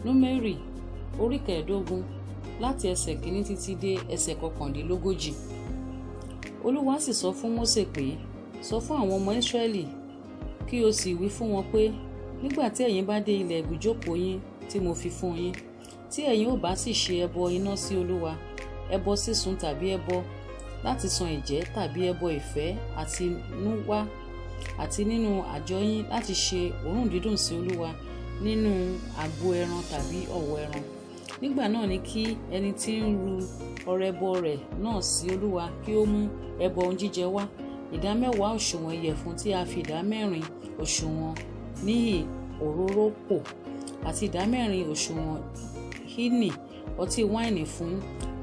Númérì orí 15, láti ẹsẹ̀ 1 títí dé ẹsẹ̀ 39. Olúwa sì sọ fún Mósè pé, sọ fún àwọn ọmọ Ísírẹ́lì, kí o sì wí fún wọn pé, nígbà tí ẹ̀yin bá dé ilẹ̀ ibùjókòó yín tí mo fi fún yín, tí ẹ̀yin ò bá sì ṣe ẹbọ iná sí Olúwa, ẹbọ sísun tàbí ẹbọ láti san ẹ̀jẹ́ tàbí ẹbọ ìfẹ́ àtinúwá, àti nínú àjọ yín láti ṣe òórùn dídùn sí Olúwa nínú agbo ẹran tàbí ọ̀wọ́ ẹran. Nígbà náà ni kí ẹni tí ń ru ọrẹ ẹbọ rẹ̀ náà sí Olúwa kí ó mú ẹbọ ohun jíjẹ wá, 10% òṣùwọ̀n ìyẹ̀fun tí a fi 4% òṣùwọ̀n níhì òróró pò, àti 4% òṣùwọ̀n hínì ọtí wáìnì fún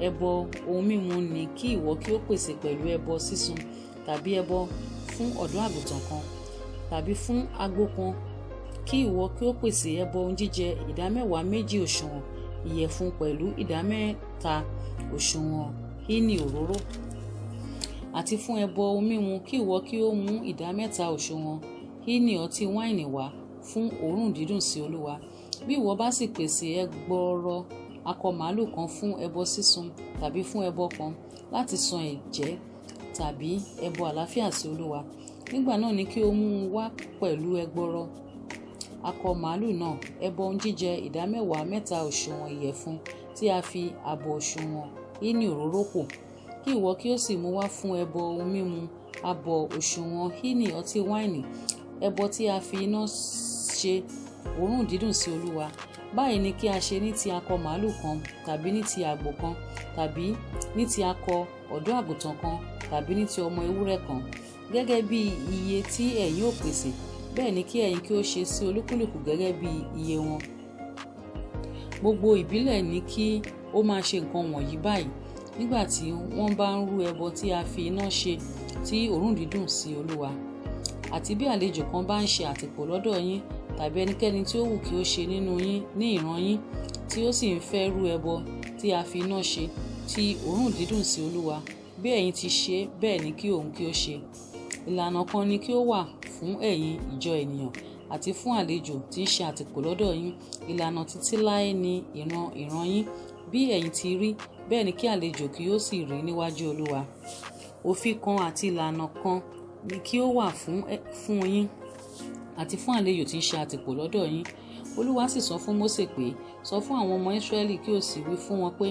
ẹbọ ohun mímu ni kí ìwọ kí ó pèsè pẹ̀lú ẹbọ sísun tàbí ẹbọ fún ọ̀dọ́ àgùntàn kan tàbí fún agbo kan. Kí ìwọ kí ó pèsè ẹbọ ohun jíjẹ 2/10 òṣùwọ̀n ìyẹ̀fun pẹ̀lú 3% òṣùwọ̀n hínì òróró, àti fún ẹbọ ohun mímu kí ìwọ kí ó mú 3% òṣùwọ̀n hínì ọtí wáìnì wá fún òórùn dídùn sí Olúwa. Bí ìwọ bá sì pèsè ẹgbọrọ akọ màlúù kan fún ẹbọ sísun tàbí fún ẹbọ kan láti san ẹ̀jẹ́ tàbí ẹbọ àlàáfíà sí Olúwa, nígbà náà ni kí o mú un wá pẹ̀lú ẹgbọrọ akọ màlúù náà, ẹbọ ohun jíjẹ 3/10 òṣùwọ̀n ìyẹ̀fun tí a fi ààbọ̀ òṣùwọ̀n hínì òróró pò, kí ìwọ kí ó sì mú wá fún ẹbọ ohun mímu ààbọ̀ òṣùwọ̀n hínì ọtí wáìnì, ẹbọ tí a fi iná ṣe, òórùn dídùn sí Olúwa. Báyìí ni kí a ṣe ní ti akọ màlúù kan tàbí ní ti àgbò kan tàbí ní ti akọ ọ̀dọ́ àgùntàn kan tàbí ní ti ọmọ ewúrẹ́ kan. Gẹ́gẹ́ bí iye tí ẹ̀yin ó pèsè, bẹ́ẹ̀ ni kí ẹ̀yin kí ó ṣe sí olúkúlùkù gẹ́gẹ́ bí iye wọn. Gbogbo ìbílẹ̀ ní kí ó máa ṣe nǹkan wọ̀nyí báyìí nígbà tí wọ́n bá ń rú ẹbọ tí a fi iná ṣe tí òórùn dídùn sí Olúwa. Àti bí àlejò kan bá ń ṣe àtìpó lọ́dọ̀ yín, tàbí ẹnikẹ́ni tí ó wù kí ó ṣe nínú yín ní ìran yín, tí ó sì ń fẹ́ rú ẹbọ tí a fi iná ṣe tí òórùn dídùn sí Olúwa, bí ẹ̀yin ti ṣe bẹ́ẹ̀ ni kí òun kí ó ṣe. Ìlànà kan ni kí ó wà fún ẹ̀yin ìjọ ènìyàn àti fún àlejò tí ń ṣe àtìpó lọ́dọ̀ yín, ìlànà títí láé ní ìran ìran yín. Bí ẹ̀yin ti rí, bẹ́ẹ̀ ni kí àlejò kí ó sì rí níwájú Olúwa. Òfin kan àti ìlànà kan ni kí ó wà fún yín àti fún àlejò tí ń ṣe àtìpó lọ́dọ̀ yín. Olúwa sì sọ fún Mósè pé, sọ fún àwọn ọmọ Ísírẹ́lì kí o sì wí fún wọn pé,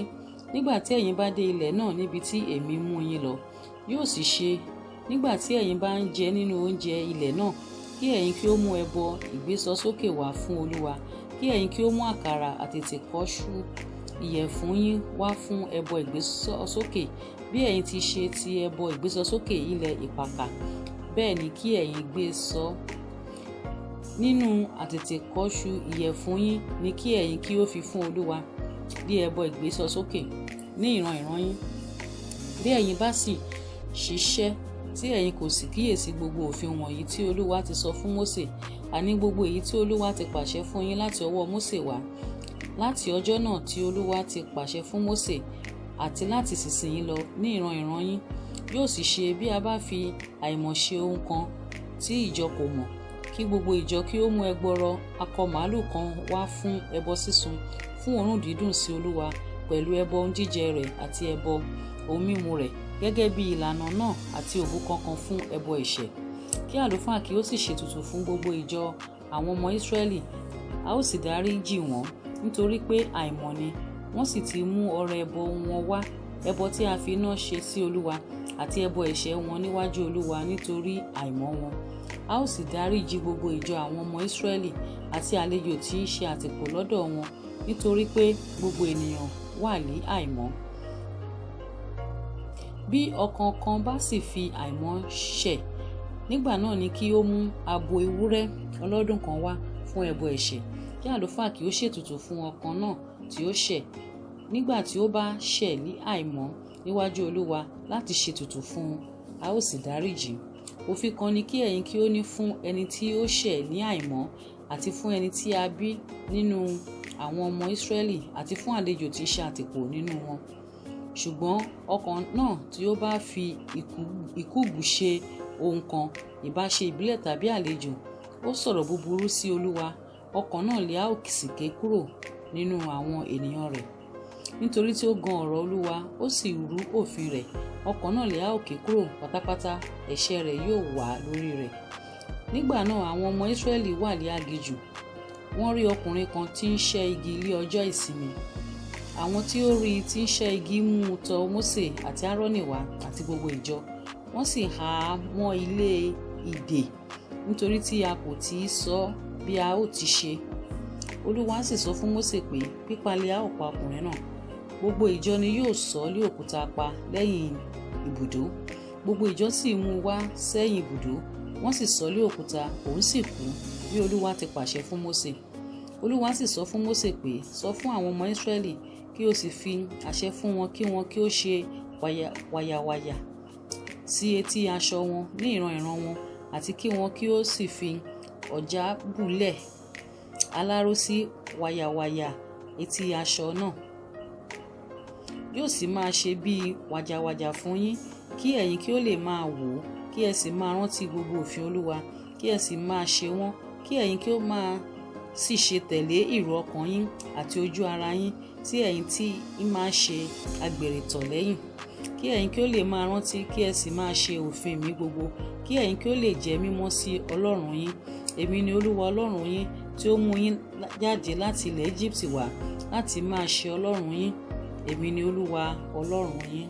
nígbà tí ẹ̀yin bá dé ilẹ̀ náà níbi tí èmi mú yín lọ, yóò sì ṣe nígbà tí ẹ̀yin bá ń jẹ nínú oúnjẹ ilẹ̀ náà, kí ẹ̀yin kí ó mú ẹbọ ìgbésọsókè wá fún Olúwa, kí ẹ̀yin kí ó mú àkàrà àtètèkọ́ṣú ìyẹ̀fun yín wá fún ẹbọ ìgbésọsókè. Bí ẹ̀yin ti ṣe ti ẹbọ ìgbésọsókè ilẹ̀ ìpakà, bẹ́ẹ̀ ni kí ẹ̀yin gbé sọ. Nínú àtètèkọ́ṣú ìyẹ̀fun yín ni kí ẹ̀yin kí ó fi fún Olúwa bí ẹbọ ìgbésọsókè ní ìran ìran yín. Bí ẹ̀yin bá sì ṣiṣẹ́ tí ẹ̀yin kò sì kíyèsí gbogbo òfin wọ̀nyí tí Olúwa ti sọ fún Mósè, àní gbogbo èyí tí Olúwa ti pàṣẹ fún yín láti ọwọ́ Mósè wá, láti ọjọ́ náà tí Olúwa ti pàṣẹ fún Mósè àti láti ìsinsìnyí lọ ní ìran ìran yín, yóò sì ṣe bí a bá fi àìmọ̀ ṣe ohun kan tí ìjọ kò mọ̀, kí gbogbo ìjọ kí ó mú ẹgbọrọ akọ màlúù kan wá fún ẹbọ sísun fún òórùn dídùn sí Olúwa pẹ̀lú ẹbọ ohun jíjẹ rẹ̀ àti ẹbọ ohun mímu rẹ̀ gẹ́gẹ́ bí ìlànà náà, àti òbúkọ kan fún ẹbọ ẹ̀ṣẹ̀. Kí àlùfáà kí ó sì ṣètùtù fún gbogbo ìjọ àwọn ọmọ Ísírẹ́lì, a ó sì dáríjì wọ́n, nítorí pé àìmọ̀ ni wọ́n sì ti mú ọrẹ ẹbọ wọn wá, ẹbọ tí a fi iná ṣe sí Olúwa, àti ẹbọ ẹ̀ṣẹ̀ wọn níwájú Olúwa nítorí àìmọ̀ wọn. A ó sì dáríjì gbogbo ìjọ àwọn ọmọ Ísírẹ́lì àti àlejò tí ń ṣe àtìpó lọ́dọ̀ wọn, nítorí pé gbogbo ènìyàn wà ní àìmọ̀. Bí ọ̀kan kan bá sì fi àìmọ̀ ṣẹ̀, nígbà náà ni kí ó mú abo ewúrẹ́ ọlọ́dún kan wá fún ẹbọ ẹ̀ṣẹ̀, kí àlùfáà kí ó ṣètùtù fún ọkàn náà tí ó ṣẹ̀ nígbà tí ó bá ṣẹ̀ ní àìmọ̀ níwájú Olúwa láti ṣètùtù fún un, a ó sì dáríjì. Òfin kan ni kí ẹ̀yin kí ó ní fún ẹni tí ó ṣẹ̀ ní àìmọ̀, àti fún ẹni tí a bí nínú àwọn ọmọ Ísírẹ́lì, àti fún àlejò tí í ṣe àtìpó nínú wọn. Ṣùgbọ́n ọkàn náà tí ó bá fi ìkúùkù ṣe ohun kan, ìbá ṣe ìbílẹ̀ tàbí àlejò, ó sọ̀rọ̀ búburú sí Olúwa, ọkàn náà lè a ó sì ké kúrò nínú àwọn ènìyàn rẹ̀. Nítorí tí ó gan ọ̀rọ̀ Olúwa, ó sì rú òfin rẹ̀, ọkàn náà li a ó ké kúrò pátápátá, ẹ̀ṣẹ̀ rẹ̀ yóò wà lórí rẹ̀. Nígbà náà, àwọn ọmọ Ísírẹ́lì wà ní aginjù. Wọ́n rí ọkùnrin kan tí ń ṣẹ́ igi ní ọjọ́ ìsinmi. Àwọn tí ó rí i tí ń ṣẹ́ igi mú un tọ̀ Mósè àti Áárónì wá àti gbogbo ìjọ. Wọ́n sì há a mọ́ ilé ìdè, nítorí tí a kò tí ì sọ bí a ó ti ṣe. Olúwa sì sọ fún Mósè pé, pípa li a ó pa ọkùnrin náà. Gbogbo ìjọ ni yóò sọ lé òkúta pa lẹ́yìn ibùdó. Gbogbo ìjọ sì mú un wá sẹ́yìn ibùdó, wọ́n sì sọ lé òkúta, òun sì kú, bí Olúwa ti pàṣẹ fún Mósè. Olúwa sì sọ fún Mósè pé, sọ fún àwọn ọmọ Ísírẹ́lì, kí o sì fi àṣẹ fún wọn kí wọn kí ó ṣe wàyàwàyà sí etí aṣọ wọn ní ìran ìran wọn, àti kí wọn kí ó sì fi ọ̀já búlẹ̀ aláró sí wàyàwàyà etí aṣọ náà. Yóò sì máa ṣe bí wàjàwàjà fún yín, kí ẹ̀yin kí ó lè máa wò ó, kí ẹ sì máa rántí gbogbo òfin Olúwa, kí ẹ sì máa ṣe wọ́n, kí ẹ̀yin kí ó máa sì ṣe tẹ̀lé ìrò ọkàn yín àti ojú ara yín tí ẹ̀yin tí ń máa ṣe àgbèrè tọ̀ lẹ́yìn. Kí ẹ̀yin kí ó lè máa rántí, kí ẹ sì máa ṣe òfin mi gbogbo, kí ẹ̀yin kí ó lè jẹ́ mímọ́ sí Ọlọ́run yín. Èmi ni Olúwa Ọlọ́run yín tí ó mú yín jáde láti ilẹ̀ Éjíptì wá láti máa ṣe Ọlọ́run yín. Èmi ni Olúwa Ọlọ́run yín.